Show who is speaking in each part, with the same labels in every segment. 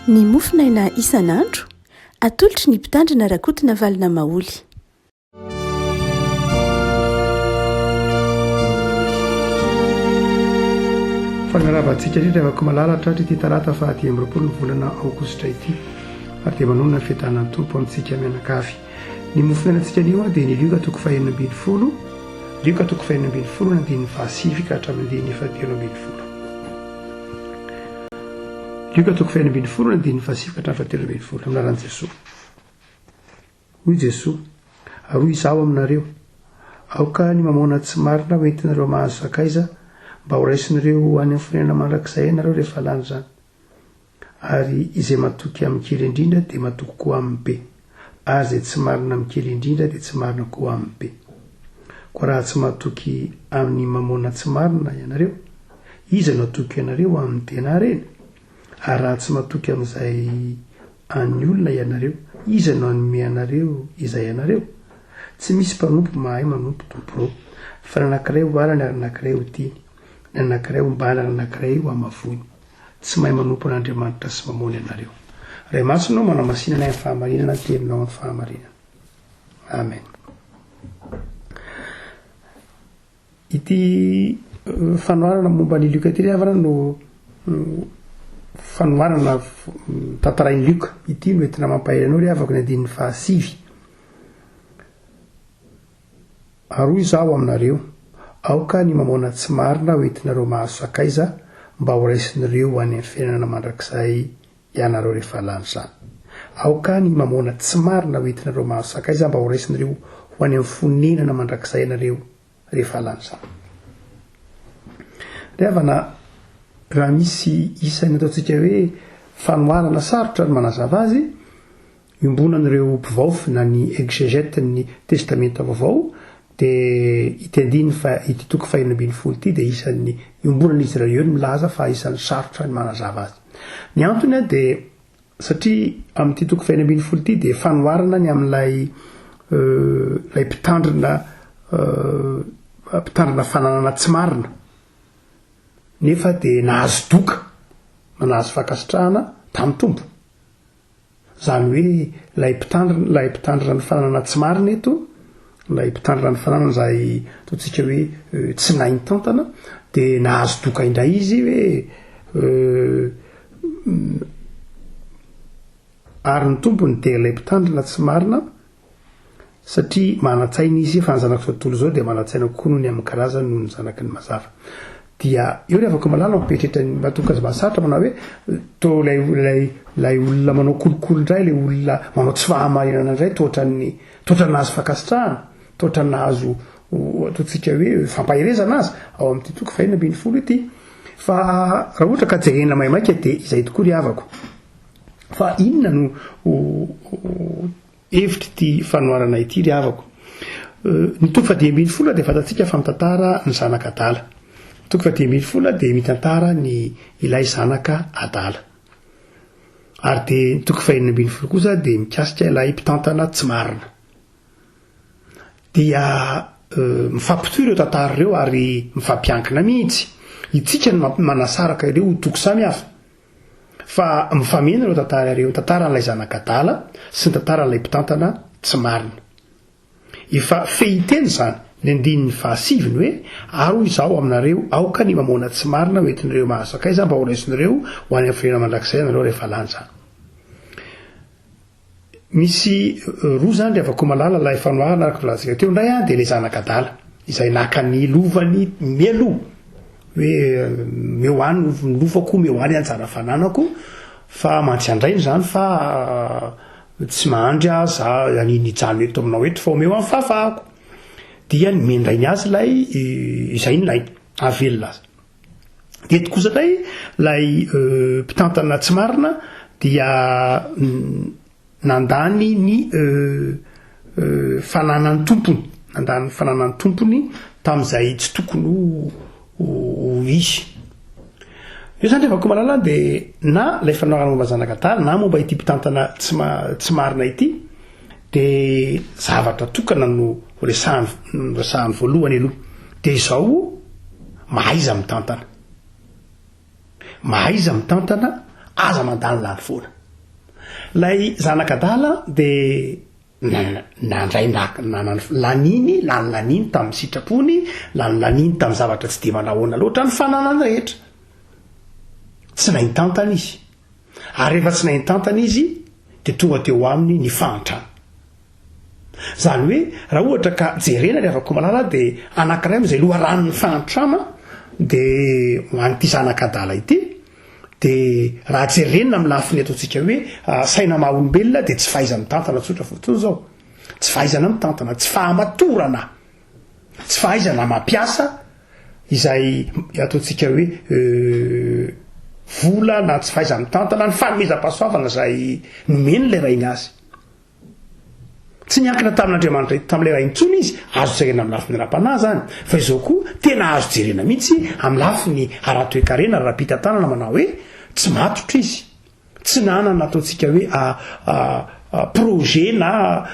Speaker 1: Ny mofonaina isan'andro, atolotry ny Mpitandrina Rakotonavalona Maholy.
Speaker 2: Fanarahaba antsika indrindra havako malala hatratra ity talata faha 25 ny volana aogositra ity ary dia manonona ny fiadanan'ny Tompo amintsika mianakavy. Ny mofonainantsika anio dia ny Lioka toko faha 16, Lioka toko faha 16 ny andininy faha 9 ka hatramin'ny andininy faha 13. Lioka toko faha 16 ny andininy faha 9 ka hatramin'ny faha 13 amin'ny anaran'i Jesoa. Hoy Jesoa, Ary hoy Izaho aminareo, Aoka ny mamôna tsy marina ho entinareo mahazo sakaiza, mba horaisin'ireo ho any amin'ny fonenana mandrakizay ianareo rehefa lany izany. Ary izay matoky amin'ny kely indrindra dia matoky koa amin'ny be, ary izay tsy marina amin'ny kely indrindra dia tsy marina koa amin'ny be. Koa raha tsy matoky amin'ny mamôna tsy marina ianareo, iza no hatoky anareo amin'ny tena harena? Ary raha tsy matoky amin'izay an'ny olona ianareo, iza no hanome anareo izay anareo? Tsy misy mpanompo mahay manompo tompo roa, fa ny anankiray ho halany ary ny anankiray ho tiany, ny anankiray hombany ary ny anankiray ho hamavoiny. Tsy mahay manompo an'Andriamanitra sy mamono ianareo. Ray Masina ô, manamasina anay amin'ny fahamarinana ny teninao ny fahamarinana. Amen. Ity fanoharana momba an'i Lioka ity ry havana no fanoharana tantarain'i Lioka. Ity no entina mampahery anao ry havako ny andininy fahasivy. Ary hoy izaho aminareo, aoka ny mamôna tsy marina ho entinareo mahazo sakaiza mba ho raisin'ireo ho any amin'ny fiainana mandrakizay ianareo rehefa lany izany. Aoka ny mamôna tsy marina ho entinareo mahazo sakaiza mba ho raisin'ireo ho any amin'ny fonenana mandrakizay ianareo rehefa lany izany. Ry havana, raha misy isan'ny ataontsika hoe fanoharana sarotra ny manazava azy, iombonan'ireo mpivaofy na ny exégètes ny Testamenta Vaovao, dia ity andininy fa ity toko fahenina ambin'ny folo ity dia isan'ny iombonan'izy ireo ny milaza fa isan'ny sarotra ny manazava azy. Ny antony dia Satria amin'ity toko fahenina ambin'ny folo ity dia fanoharana ny amin'ilay ilay mpitandrina mpitandrina fananana tsy marina nefa dia nahazo doka na nahazo fankasitrahana tamin'ny Tompo. Izany hoe ilay mpitandrina ilay mpitandrina ny fananana tsy marina eto, ilay mpitandrina ny fananana izay ataontsika hoe tsy nahay nitantana dia nahazo doka indray izy hoe Ary ny tompony dia ilay mpitandrina tsy marina, satria manan-tsaina izy, fa ny zanak'izao tontolo izao dia manan-tsaina kokoa noho ny amin'ny karazany noho ny zanaky ny mazava. Dia eo ry havako malala mampieritreritra ny mahatonga azy mahasarotra manao hoe toa ilay ilay ilay olona manao kolikoly indray, ilay olona manao tsy fahamarinana indray toa ohatran'ny toa ohatran'ny nahazo fankasitrahana, toa ohatran'ny nahazo ataontsika hoe fampaherezana aza ao amin'ity toko fahenina ambin'ny folo ity. Fa raha ohatra ka jerena maimaika dia izay tokoa ry havako. Fa inona no hevitr'ity fanoharana ity ry havako? Ny toko fahadimy ambin'ny folo dia fantatsika fa mitantara ny zanaka adala. Ny toko fahadimy ambin'ny folo dia mitantara ny ilay zanaka adala. Ary dia ny toko fahenina ambin'ny folo kosa dia mikasika ilay mpitantana tsy marina. Dia mifampitohy ireo tantara ireo ary mifampiankina mihitsy. Itsika no manasaraka ireo ho toko samy hafa. Fa mifameno ireo tantara ireo, ny tantaran'ilay zanak'adala sy ny tantaran'ilay mpitantana tsy marina. Efa fehinteny izany, ny andininy fahasivy ny hoe, Ary hoy Izaho aminareo, aoka ny mamoana tsy marina ho entin'ireo mahasakaiza mba horaisin'ireo ho any amin'ny firenena mandrakizay ianareo rehefa lany izany. Misy roa zany ry Havakomalala ilay fanoharana araka ny voalazantsika teo indray an dia ilay zanaka adala izay naka ny lovany mialoha hoe omeo ahy ny lovako omeo ahy ny anjara fananako fa mantsy andrainy izany fa tsy mahandry aho za an'iny hijanona eto aminao eto fa omeo ahy ny fahafahako dia nomen-drainy azy ilay izay nilainy hahavelona azy. Dia eto kosa indray ilay mpitantana tsy marina dia nandany ny fananan'ny tompony, nandany ny fananan'ny tompony tamin'izay tsy tokony ho izy. Eo izany ry havako malala dia na ilay fanoharana momba ny zanak'adala na momba ity mpitantana tsy tsy marina ity dia zavatra tokana no resahany resahany voalohany aloha dia izao mahaiza mitantana. Mahaiza mitantana, aza mandany lany foana. Ilay zanak'adala dia nandray laniny, lanilaniny tamin'ny sitrapony, lanilaniny tamin'ny zavatra tsy dia manahoana loatra ny fananany rehetra. Tsy nahay nitantana izy. Ary rehefa tsy nahay nitantana izy dia tonga teo aminy ny fahantrana. Izany hoe raha ohatra ka jerena ry havako malala dia anankiray amin'izay loharanon'ny fahantrana dia ho an'ity zanak'adala ity dia raha jerena amin'ny lafiny ataontsika hoe saina maha olombelona dia tsy fahaiza-mitantana tsotra fotsiny izao. Tsy fahaizana mitantana, tsy fahamatorana, tsy fahaizana mampiasa izay ataontsika hoe vola na tsy fahaiza-mitantana ny fanomezam-pahasoavana izay nomeny ilay rainy azy. Tsy niankina tamin'Andriamanitra tamin'ilay Ray intsony izy, azo jerena amin'ny lafiny ara-panahy izany, fa izao koa tena azo jerena mihitsy amin'ny lafiny ara-toekarena, ara-pitantanana manao hoe tsy matotra izy, tsy nanana ataontsika hoe projet na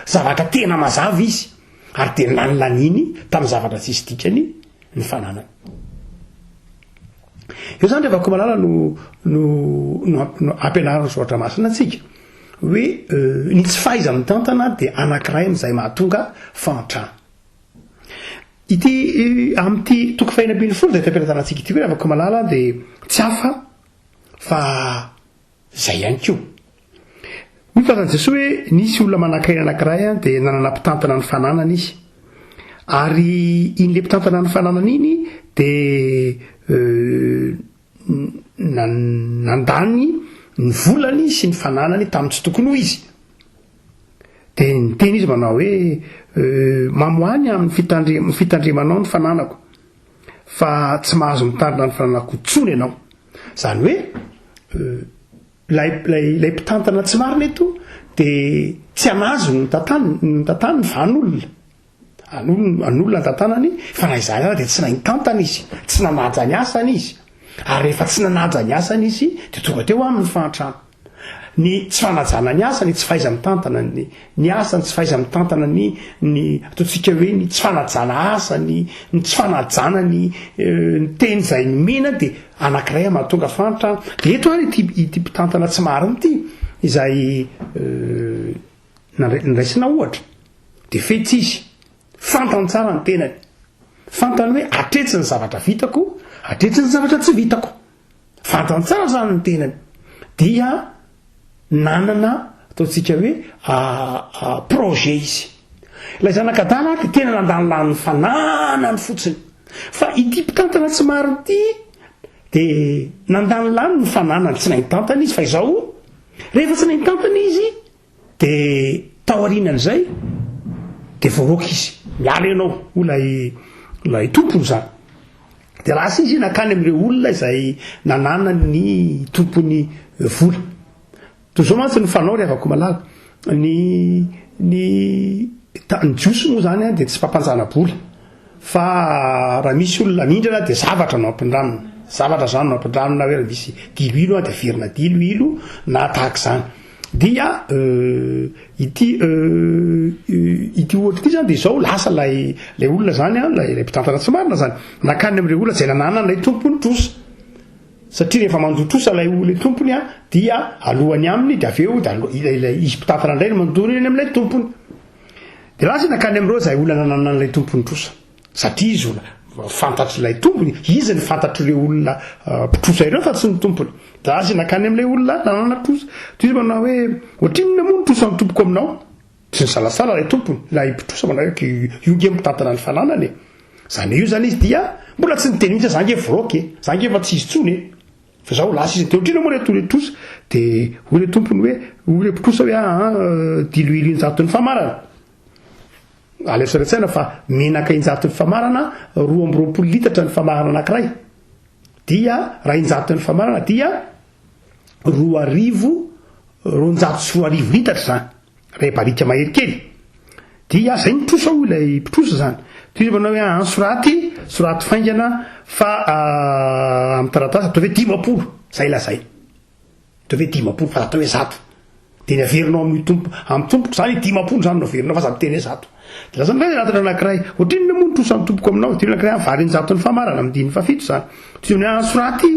Speaker 2: zavatra tena mazava izy, ary dia lanilaniny tamin'ny zavatra tsisy dikany ny fananany. Eo izany ry Vakomalala no no no ampianarin'ny soratra masina antsika hoe ny tsy fahaiza-mitantana dia anankiray amin'izay mahatonga fahantrana. Ity amin'ity toko fahena ambin'ny folo izay fampianarantsika ity koa ry Vakomalala dia tsy hafa fa Izay ihany koa. Hoy ny filazan'i Jesoa hoe nisy olona manankarena anankiray dia nanana mpitantana ny fananany izy. Ary iny le mpitantana ny fananany iny dia nandany ny volany sy ny fananany tamin'ny tsy tokony ho izy. Dia niteny izy manao hoe mamoaha ny amin'ny fitandremanao ny fananako fa tsy mahazo mitandrina ny fananako intsony ianao. Izany hoe ilay ilay ilay mpitantana tsy marina eto dia tsy an'azy no tantaniny no tantaniny fa an'olona. An'olona an'olona ny tantanany fa na izany ara dia tsy nahay nitantana izy, tsy nanaja ny asany izy. Ary rehefa tsy nanaja ny asany izy dia tonga teo aminy ny fahantrana. Ny tsy fanajana ny asa, ny tsy fahaiza-mitantana ny ny asa, ny tsy fahaiza-mitantana ny ny ataontsika hoe ny tsy fanajana asa, ny ny tsy fanajana ny ny teny izay nomena dia anankiray mahatonga fahantrana. Dia eto ary ity ity mpitantana tsy marina ity izay nandray ndraisina ohatra dia fetsy izy, fantany tsara ny tenany, fantany hoe hatretsy ny zavatra vitako, hatretsy ny zavatra tsy vitako. Fantany tsara zany ny tenany dia nanana ataontsika hoe projet izy. Ilay zanak'adala dia tena nandanilany ny fananany fotsiny. Fa ity mpitantana tsy marina ity dia nandanilany ny fananany, tsy nahay nitantana izy fa izao rehefa tsy nahay nitantana izy Dia taorianan'izay dia voaroaka izy. Miala ianao, hoy ilay ilay tompony izany. Dia lasa izy nankany amin'ireo olona izay nananan'ny tompony vola. Toy izao mantsy ny fanao ry havako malala. Ny ny ny Jiosy moa izany dia tsy mpampanjana-bola. Fa raha misy olona mindrana dia zavatra no ampindramina. Zavatra izany no ampindramina hoe raha misy diloilo dia averina diloilo na tahaka izany. Dia ity ity ohatra ity zany dia izao lasa ilay ilay olona zany an, ilay mpitantana tsy marina zany, nankany amin'ireo olona izay nananany ilay tompony trosa. Satria rehefa mandoa trosa ilay ilay tompony an, dia alohany aminy dia avy eo dia ilay ilay izy mpitantana indray no mandoa eny amin'ilay tompony. Dia lasa nankany amin'ireo izay olona nananany ilay tompony trosa. Satria izy olona fantatr'ilay tompony, izy no fantatr'ireo olona mpitrosa ireo fa tsy ny tompony. Dia lasa izy nankany amin'ilay olona nanana trosa. Toy izy manao hoe, ohatrinona moa ny trosan'ny tompoko aminao? Tsy nisalasala ilay tompony, ilay mpitrosa manao hoe, io nge mitantana ny fananany e. Izany hoe io izany izy dia mbola tsy niteny mihitsy hoe za nge voaroaka e, za nge efa tsy izy intsony e. Fa izao lasa izy, dia ohatrinona moa reto ilay trosa? Dia hoy ilay tompony hoe, hoy ilay mpitrosa hoe, aa diloilo injaton'ny famarana. Aleo sary an-tsaina fa menaka injaton'ny famarana, 22 litatra ny famarana anankiray. Dia raha injaton'ny famarana dia 2000, 2200 litatra izany. Iray barika mahery kely. Dia zay ny trosa hoy ilay mpitrosa izany. Toy izy manao hoe an soraty, soraty faingana fa amin'ny taratasy ataovy hoe 50, zay lazainy. Ataovy hoe 50 fa atao hoe 100. Dia ny averinao amin'ny tompo, amin'ny tompoko izany 50 izany no averinao fa za miteny hoe 100. Dia lasa indray anatina anankiray, ohatrinona moa ny trosan'ny tompoko aminao? Dia anankiray vary injato ny famarana amin'ny dimy fahafito izany. Toy ny hoe soraty.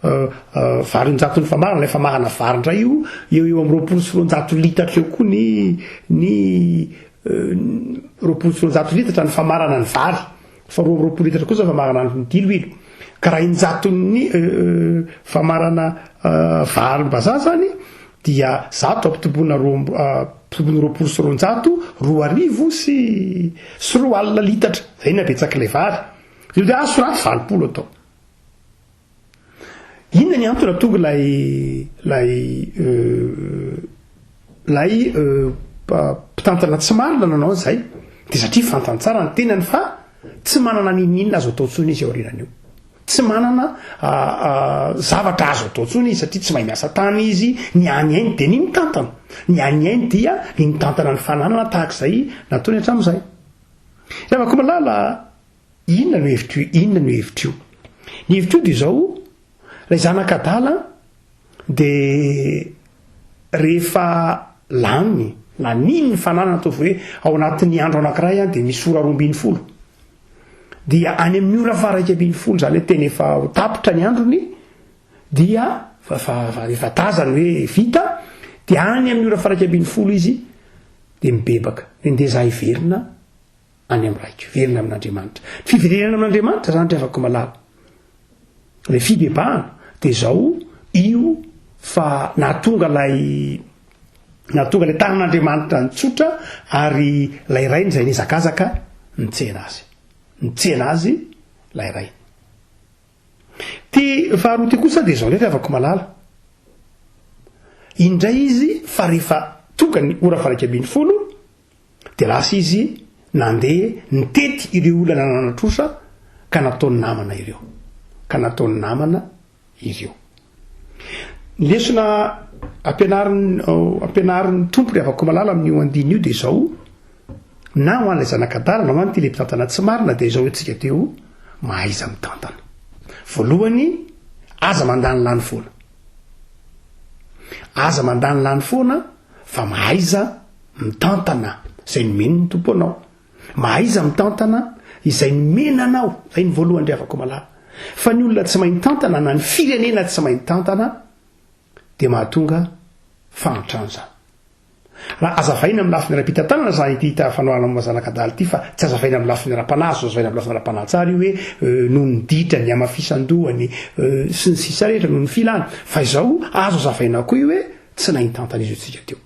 Speaker 2: Vary 100 ny famarana, ilay famarana vary indray io, eo eo amin'ny 220 litatra eo koa ny ny 220 litatra ny famarana ny vary, fa 22 litatra kosa famarana ny diloilo. Ka raha injaton'ny famarana varim-bazaha zany dia zato ampitomboina roa ampitomboina 220, 220 litatra, zay ny habetsak'ilay vary. Io dia azo soraty 80 atao. Inona ny antony nahatonga ilay ilay ilay mpitantana tsy marina nanao an'izay? Dia satria fantany tsara ny tenany fa tsy manana n'inon'inona azo atao intsony izy aorianan'io. Tsy manana zavatra azo atao intsony izy satria tsy mahay miasa tany izy, ny hany hainy dia ny mitantana. Ny hany hainy dia ny mitantana ny fananana tahaka izay nataony hatramin'izay. Ry havako malala, Inona no hevitr'io? Inona no hevitr'io? Ny hevitr'io dia izao, ilay zanak'adala dia rehefa lany, laniny ny fananana, ataovy hoe ao anatin'ny andro anankiray dia misy ora 12. Dia any amin'ny ora faha-11, izany hoe tena efa ho tapitra ny androny, dia efa tazany hoe vita, dia any amin'ny ora faha-11 izy dia mibebaka, hoe ndeha za hiverina any amin'ny Raiko, hiverina amin'Andriamanitra. Ny fiverenana amin'Andriamanitra izany ry havako malala, ilay fibebahana dia izao io fa nahatonga ilay nahatonga ilay tanan'Andriamanitra nitsotra ary ilay rainy izay nihazakazaka nitsena azy. Nitsena azy ilay rainy. Ty faharoa ty kosa dia izao indray ry havako malala. Indray izy fa rehefa tonga ny ora faha 11 Dia lasa izy nandeha nitety ireo olona nanana trosa ka nataony namana ireo. Ka nataony namana ireo. Ny lesona ampianarin'ny ampianarin'ny Tompo ry havako malala amin'io andininy io dia izao, na ho an'ilay zanak'adala na ho an'ity ilay mpitantana tsy marina dia izao isika teo, mahaiza mitantana. Voalohany, aza mandany lany foana. Aza mandany lany foana fa mahaiza mitantana izay nomen'ny Tompo anao. Mahaiza mitantana izay nomena anao. Izay ny voalohany ry havako malala. Fa ny olona tsy mahay mitantana na ny firenena tsy mahay mitantana dia mahatonga fahantrana izany. Raha azavaina amin'ny lafiny ara-pitantanana izany ity fanoharana momba zanak'adala ity fa tsy azavaina amin'ny lafiny ara-panahy, azo azavaina amin'ny lafiny ara-panahy tsara io hoe noho ny ditra, ny hamafisan-dohany sy ny sisa rehetra, noho ny filany. Fa izao azo azavaina koa io hoe tsy nahay nitantana izy io tsika teo.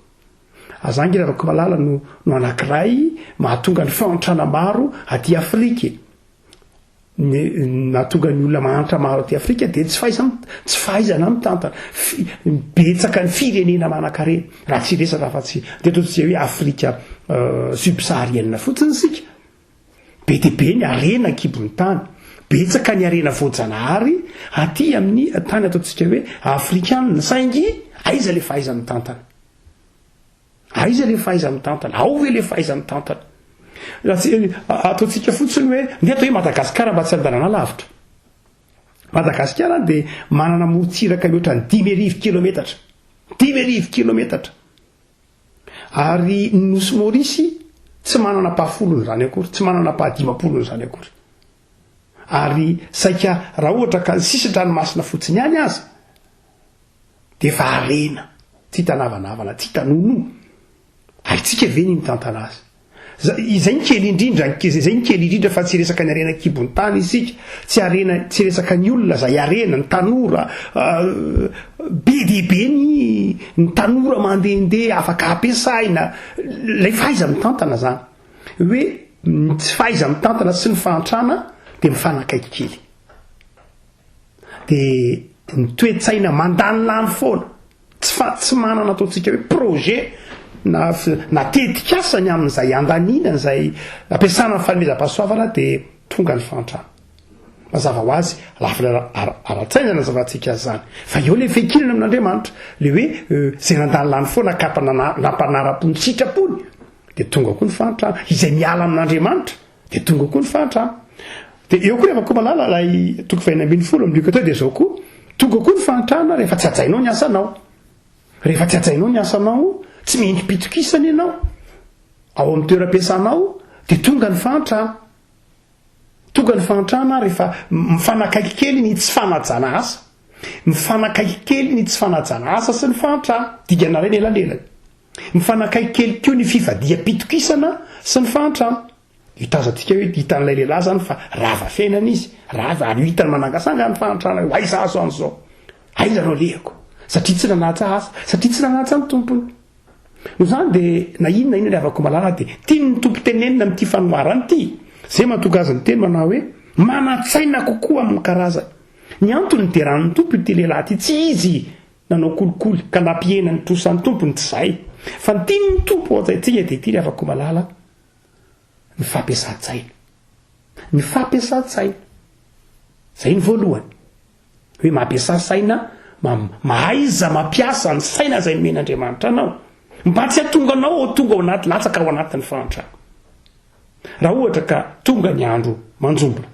Speaker 2: Aza ange Ravakomalala no no anakiray mahatonga ny fahantrana maro aty Afrika e. Ny mahatonga ny olona mahantra maro aty Afrika dia tsy fahaizana tsy fahaizana mitantana. Betsaka ny firenena manankarena. Raha tsy hiresaka afa-tsy dia ataontsika hoe Afrika subsaharienne fotsiny isika. Be dia be ny harena an-kibon'ny tany. Betsaka ny harena voajanahary aty amin'ny tany ataontsika hoe afrikanina, saingy aiza ilay fahaiza-mitantana? Aiza ilay fahaiza-mitantana? Ao ve ilay fahaiza-mitantana? Raha tsy ataontsika fotsiny hoe ndeha atao hoe Madagasikara mba tsy handanana lavitra. Madagasikara dia manana morontsiraka mihoatra ny 5000 kilometatra. 5000 kilometatra. Ary ny Nosy Maorisy tsy manana ampahafolon'izany akory, tsy manana ampahadimampolon'izany akory. Ary saika raha ohatra ka ny sisin-dranomasina fotsiny ihany aza dia efa harena, tsy hita navanavana, tsy hita nonoa. Haintsika ve ny mitantana azy? Izay ny kely indrindra, izay ny kely indrindra fa tsy hiresaka ny harena an-kibon'ny tany isika, tsy harena, tsy hiresaka ny olona izay harena, ny tanora, be dia be ny ny tanora mandehandeha afaka ampiasaina, ilay fahaiza-mitantana izany. Hoe ny tsy fahaiza-mitantana sy ny fahantrana dia mifanakaiky kely. Dia ny toe-tsaina mandanilany foana. Tsy fa tsy manana ataontsika hoe projet na na tetikasa ny amin'izay andaniana izay ampiasana ny fanomezam-pahasoavana dia tonga ny fahantrana. Mazava ho azy, lafiny ara-tsaina anazavantsika azy izany. Fa eo ilay fiankinana amin'Andriamanitra, ilay hoe euh, izay nandanilany foana ka nampanara-po ny sitrapony dia tonga koa ny fahantrana. Izay miala amin'Andriamanitra Dia tonga koa ny fahantrana. Dia eo koa rehefa koa malala ilay toko fahenina ambin'ny folo amin'ny Lioka teo dia izao koa, tonga koa ny fahantrana rehefa tsy hajainao ny asanao. Rehefa tsy hajainao ny asanao, tsy mendri-pitokisana ianao ao amin'ny toeram-piasanao, dia tonga ny fahantrana. Tonga ny fahantrana rehefa mifanakaiky kely ny tsy fanajana asa. Mifanakaiky kely ny tsy fanajana asa sy ny fahantrana, dingana iray ny elanelany. Mifanakaiky kely koa ny fivadiham-pitokisana sy ny fahantrana. Io tazantsika hoe hitan'ilay lehilahy izany fa rava fiainana izy, rava ary io hitany manangasanga ny fahantrana io, aiza aho izany izao? Aiza no alehako? Satria tsy nanaja asa, satria tsy nanaja ny tompony. Noho izany dia na inona na inona ry havako malala dia tian'ny Tompo tenenina amin'ity fanoharana ity. Izay mahatonga azy niteny manao hoe manan-tsaina kokoa amin'ny karazany. Ny antony nideran'ny Tompo ity lehilahy ity tsy izy nanao kolikoly ka nampihena ny trosan'ny tompony, tsy izay. Fa ny tian'ny Tompo ao an-tsaintsika dia ity ry havako malala, ny fampiasan-tsaina. Ny fampiasan-tsaina. Izay ny voalohany. Hoe mampiasà saina, mahaiza mampiasa ny saina izay nomen'Andriamanitra anao, mba tsy hahatonga anao ho tonga ao anaty, latsaka ao anatin'ny fahantrana. Raha ohatra ka tonga ny andro manjombona.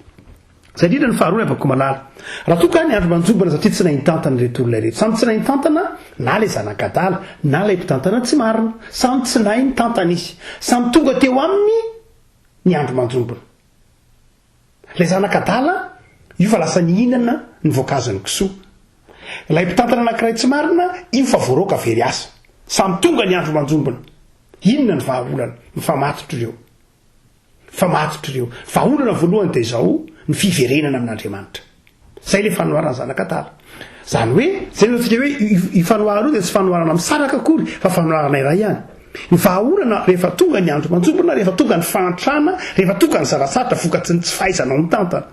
Speaker 2: Izay indrindra ny faharoa ry havako malala. Raha toa ka ny andro manjombona satria tsy nahay nitantana ireto olona ireto. Samy tsy nahay nitantana na ilay zanak'adala na ilay mpitantana tsy marina. Samy tsy nahay nitantana izy. Samy tonga teo aminy ny andro manjombona. Ilay zanak'adala, io fa lasa nihinana ny voankazon'ny kisoa. Ilay mpitantana anankiray tsy marina, io fa voaroaka very asa. Samy tonga ny andro manjombona. Inona ny vahaolana? Mifamatotra ireo. Mifamatotra ireo. Vahaolana voalohany dia izao, ny fiverenana amin'Andriamanitra. Izay ilay fanoharana zanak'adala. Izany hoe, izay no ataontsika hoe io fanoharana io dia tsy fanoharana misaraka akory fa fanoharana iray ihany. Ny vahaolana rehefa tonga ny andro manjombona, rehefa tonga ny fahantrana, rehefa tonga ny zava-tsarotra vokatry ny tsy fahaizanao mitantana.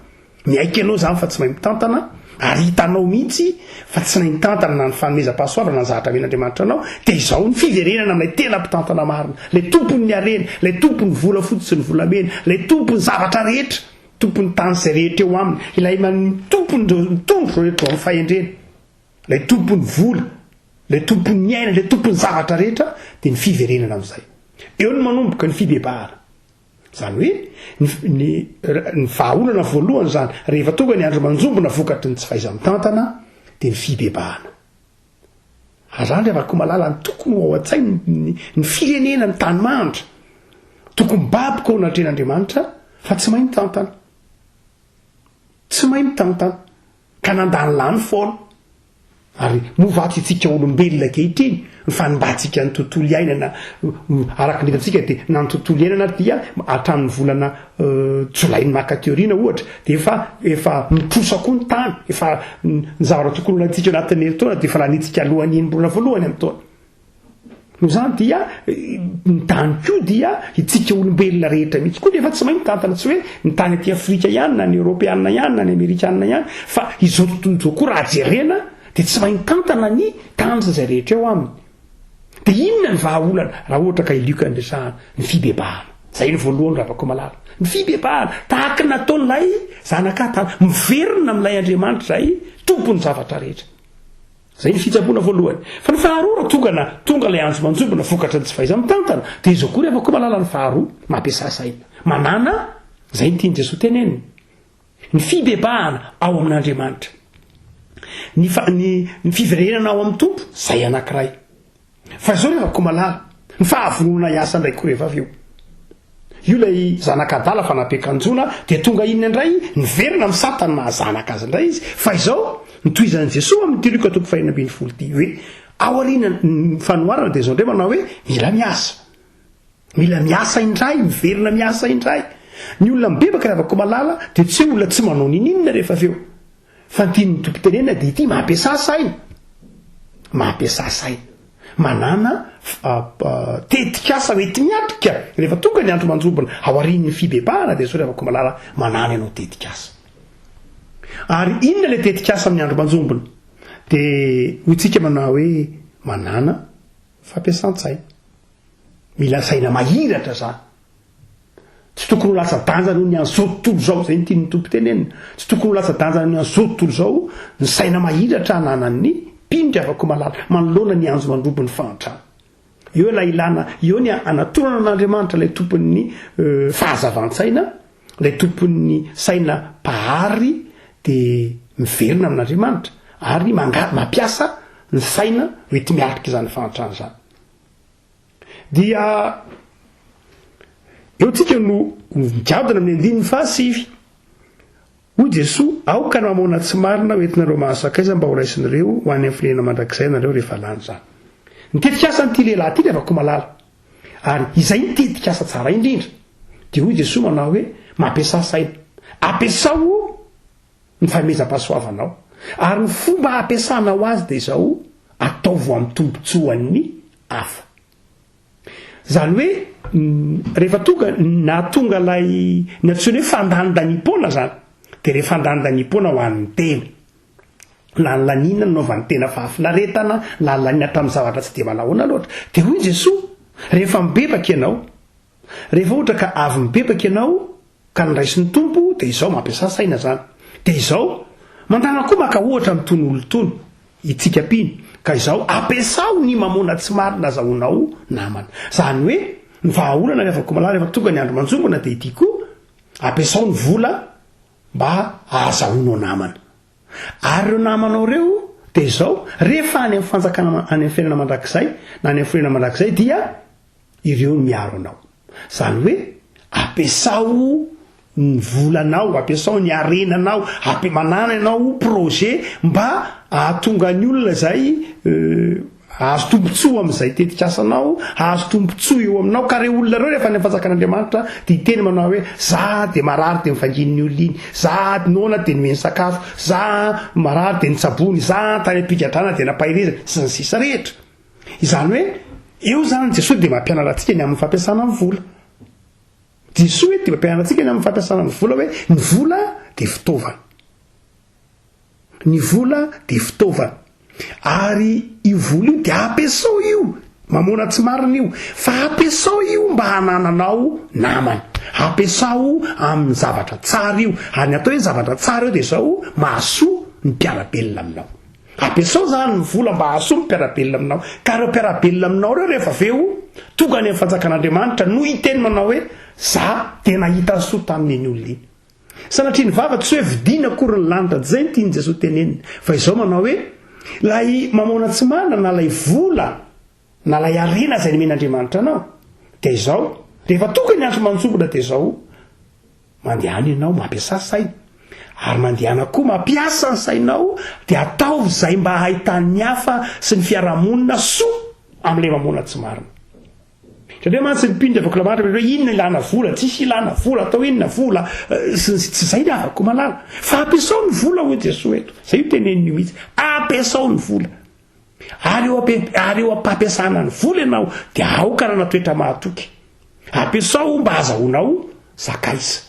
Speaker 2: Miaiky ianao izany fa tsy mahay mitantana ary hitanao mihitsy fa tsy nahay nitantana na ny fanomezam-pahasoavana na ny zavatra amen'Andriamanitra anao, dia izao ny fiverenana amin'ilay tena mpitantana marina, ilay tompon'ny harena, ilay tompon'ny volafotsy sy ny volamena, ilay tompon'ny zavatra rehetra. Tompon'ny tany izay rehetra eo aminy, ilay tompon'ireo mitondra ireo rehetra ao amin'ny fahendrena, ilay tompon'ny vola, ilay tompon'ny aina, ilay tompon'ny zavatra rehetra, dia ny fiverenana amin'izay. Eo no manomboka ny fibebahana. Izany hoe, ny, ny, ny vahaolana voalohany izany, rehefa tonga ny andro manjombona vokatry ny tsy fahaiza-mitantana, dia ny fibebahana. Ary zany ry Rakomalala ny tokony ho ao an-tsainy ny firenena ny tany mahantra. Tokony mibaboka ao anatrehan'Andriamanitra fa tsy mahay mitantana. Tsy mahay mitantana. Ka nandany lany foana. Ary moa va tsy itsika olombelona ankehitriny ny fanimbantsika ny tontolo iainana araka ny hitantsika dia na ny tontolo iainana ary dia hatramin'ny volana Jolay ny maka aty aoriana ohatra dia efa efa mitrosa koa ny tany, efa ny zavatra tokony ho lanintsika anatin'ny herintaona dia efa lanintsika alohan'ny enim-bolana voalohany amin'ny taona. Noho izany dia ny tany koa dia itsika olombelona rehetra mihitsy koa nefa tsy mahay mitantana, tsy hoe ny tany aty Afrika ihany na ny Eoropeanina ihany na ny Amerikanina ihany fa izao tontolo izao koa raha jerena dia tsy mahay mitantana ny tany sy izay rehetra eo aminy. Dia inona ny vahaolana raha ohatra ka i Lioka no resahana? Ny fibebahana. Izay no voalohany Ravakomalala. Ny fibebahana. Tahaka ny nataon'ilay zanak'Adama. Miverina amin'ilay Andriamanitra izay tompon'ny zavatra rehetra. Izay ny fitsaboana voalohany. Fa ny faharoa raha tonga na tonga ilay andro manjombona vokatry ny tsy fahaiza-mitantana, dia izao koa Ravakomalala ny faharoa, mampiasà saina. Manàna, izay no tian'i Jesoa tenenina. Ny fibebahana ao amin'Andriamanitra. Ny fa, ny, ny fiverenana ao amin'ny Tompo, izay anankiray. Fa izao ry Rakomalala, ny fahavononana hiasa indray koa rehefa avy eo. Io ilay zanak'adala fa nampiakanjoana, dia tonga inona indray, niverina amin'ny satany maha zanaka azy indray izy. Fa izao, ny tohizan'i Jesoa amin'ity Lioka toko fahenina ambinifolo ity, hoe aorian'ny fanoharana dia izao indray manao hoe, mila miasa. Mila miasa indray, miverina miasa indray. Ny olona mibebaka ry havako malala dia tsy hoe olona tsy manao ninininona rehefa avy eo. Fa ny tian'ny Tompo tenenina dia ity, mampiasà saina. Mampiasà saina. Manàna tetikasa ho enti-miatrika rehefa tonga ny andro manjombona aorian'ny fibebahana dia soa ry havako malala manàna ianao tetikasa. Ary inona ilay tetikasa amin'ny andro manjombona? Dia hoy tsika manao hoe manàna fampiasan-tsaina. Mila saina mahiratra zany. Tsy tokony ho latsa-danja noho ny an'izao tontolo izao, izay no tian'ny Tompo tenenina. Tsy tokony ho latsa-danja noho ny an'izao tontolo izao ny saina mahiratra ananan'ny mpino ry havako malala, manoloana ny anjo mandrobo ny fahantrana. Eo ilay ilana, eo ny anatonana an'Andriamanitra, ilay tompon'ny fahazavan-tsaina, ilay tompon'ny saina mpahary dia miverina amin'Andriamanitra ary manga- mampiasa ny saina hoenti-miatrika izany fahantrana izany. Dia eo tsika no migadona amin'ny andininy fahasivy. Hoy Jesoa, Aoka ny mamoana tsy marina ho entinareo mahazo sakaiza mba horaisin'ireo ho any amin'ny firenena mandrakizay ianareo rehefa lany izany. Ny tetikasan'ity lehilahy ity ry havako malala, ary izay ny tetikasa tsara indrindra, dia hoy Jesoa manao hoe, Mampiasà saina. Ampiasao ny fanomezam-pahasoavanao. Ary ny fomba hampiasanao azy dia izao, ataovy ho amin'ny tombontsoan'ny hafa. Izany hoe rehefa tonga, nahatonga ilay ny antsoina hoe fandanindaniam-poana izany, dia ilay fandanindaniam-poana ho an'ny tena. Lanilaniana nanaovan'ny tena fahafinaretana, lanilaniana tamin'ny zavatra tsy dia manahoana loatra. Dia hoy Jesoa, rehefa mibebaka ianao, rehefa ohatra ka avy mibebaka ianao, Ka ny raisin'ny Tompo dia izao, mampiasà saina izany. Dia izao, mandàna koa maka ohatra an'itony olona itony, itsika mpino, ka izao, ampiasao ny mamôna tsy marina azahoanao namana. Izany hoe, ny vahaolana rehefa komalà, rehefa tonga ny andro manjombona dia ity koa, ampiasao ny vola mba ahazahoanao namana. Ary ireo namanao ireo dia izao, rehefa any amin'ny fanjakana, any amin'ny fiainana mandrakizay, na any amin'ny fonenana mandrakizay dia ireo no miaro anao. Izany hoe ampiasao ny volanao, ampiasao ny harenanao, ampi- manàna ianao projet mba hahatonga ny olona izay hahazo tombontsoa amin'izay tetikasanao, hahazo tombontsoa eo aminao, ka ireo olona ireo rehefa any amin'ny fanjakan'Andriamanitra dia hiteny manao hoe za dia marary dia nivangian'ny olona iny, za noana dia nomeny sakafo, za marary dia nitsaboiny, za tany am-pigadrana dia nampaherezany, sy ny sisa rehetra. Izany hoe, eo izany Jesoa dia mampianatra antsika ny amin'ny fampiasana ny vola. Jesoa eto dia mampianatra antsika ny amin'ny fampiasana ny vola hoe ny vola dia fitaovana. Ny vola dia fitaovana. Ary io vola io dia ampiasao io, mamoana tsy marina io, fa ampiasao io mba hanananao namana. Ampiasao amin'ny zavatra tsara io. Ary ny atao hoe zavatra tsara io dia izao, mahasoa ny mpiara-belona aminao. Ampiasao izany ny vola mba hahasoa ny mpiara-belona aminao. Ka ireo mpiara-belona aminao ireo rehefa avy eo tonga any amin'ny fanjakan'Andriamanitra no hiteny manao hoe, Za dia nahita soa tamin'iny olona iny. Sanatria ny vava tsy hoe vidiana akory ny lanitra, tsy izay no tian'i Jesoa tenenina. Fa izao manao hoe, ilay mamôna tsy manana na ilay vola na ilay harena izay nomen'Andriamanitra anao, dia izao, rehefa tonga ny andro manjombona dia izao, Mandehana ianao mampiasà saina, ary mandehana koa mampiasa ny sainao dia ataovy izay mba hahitan'ny hafa sy ny fiarahamonina soa amin'ilay mamoana tsy marina. Indraindray mantsy ny mpino dia afaka lamatra hoe inona ilana vola, tsisy ilana vola, atao inona vola, sy ny tsy izay ny havako malala. Fa ampiasao ny vola hoy Jesoa eto, izay io teneniny io mihitsy, ampiasao ny vola. Ary eo ary eo am-pampiasana ny vola ianao dia aoka hanana toetra mahatoky. Ampiasao mba hazahoanao sakaiza.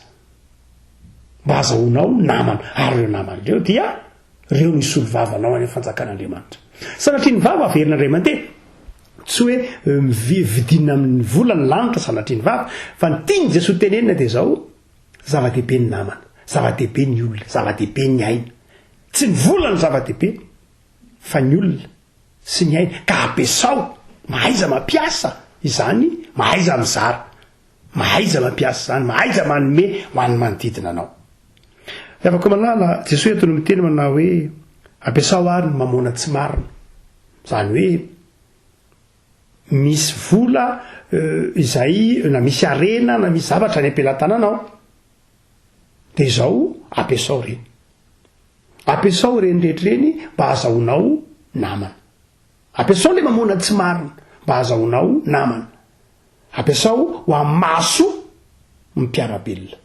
Speaker 2: Mba hazahoanao namana. Ary ireo namana ireo dia ireo no hisolo vava anao any amin'ny fanjakan'Andriamanitra. Sanatria ny vava averina indray mandeha. Tsy hoe eh, vidina amin'ny vola ny lanitra sanatria ny vava. Fa ny tian'i Jesoa tenenina dia izao, zava-dehibe ny namana, zava-dehibe ny olona, zava-dehibe ny aina. Tsy ny vola no zava-dehibe. fa ny olona sy ny aina ka ampiasao, mahaiza mampiasa izany, mahaiza mizara, mahaiza mampiasa izany, mahaiza manome ho an'ny manodidina anao. Ry havako malala, Jesoa eto no miteny manao hoe ampiasao ary ny mamôna tsy marina, izany hoe misy vola izay na misy harena na misy zavatra any am-pelatananao, dia izao ampiasao ireny. Ampiasao ireny rehetra ireny mba hahazahoanao namana. Ampiasao ilay mamoana tsy marina mba hahazahoanao namana. Ampiasao ho amin'ny mahasoa ny mpiara-belona.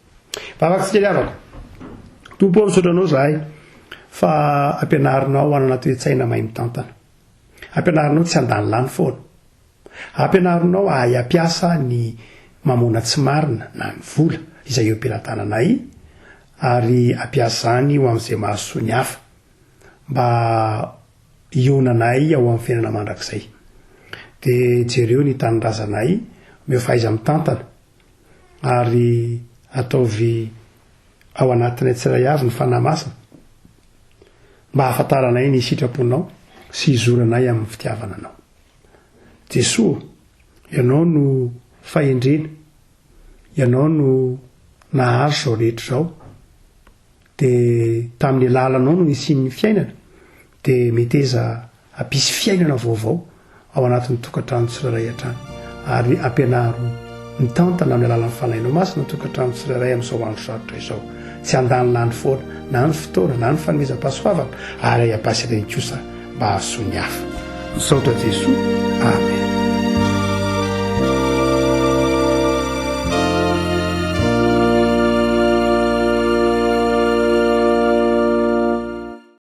Speaker 2: Vavaka tsy kely havako. Tompo ô, misaotra Anao izahay fa ampianarinao hanana toe-tsaina mahay mitantana. Ampianarinao tsy handanilany foana. Ampianarinao hahay hampiasa ny mamôna tsy marina na ny vola izay eo am-pelatananay ary hampiasa izany ho amin'izay mahasoa ny hafa mba hionanay ao amin'ny fiainana mandrakizay. Dia jereo ny tanindrazanay, omeo fahaiza-mitantana ary ataovy ao anatinay tsiray avy ny Fanahy Masina mba hahafantaranay ny sitraponao sy hizoranay amin'ny fitiavana Anao. Jesoa ô, Ianao no fahendrena, Ianao no nahary izao rehetra izao, dia tamin'ny alalanao no nisian'ny fiainana, dia meteza hampisy fiainana vaovao ao anatin'ny tokantrano tsirairay hatrany, ary ampianaro mitantana amin'ny alalan'ny Fanahinao Masina ny tokantrano tsirairay amin'izao andro sarotra izao. Tsy handanilany foana na ny fotoana na ny fanomezam-pahasoavana ary hampiasa ireny kosa mba hahasoa ny hafa. Misaotra Jesoa.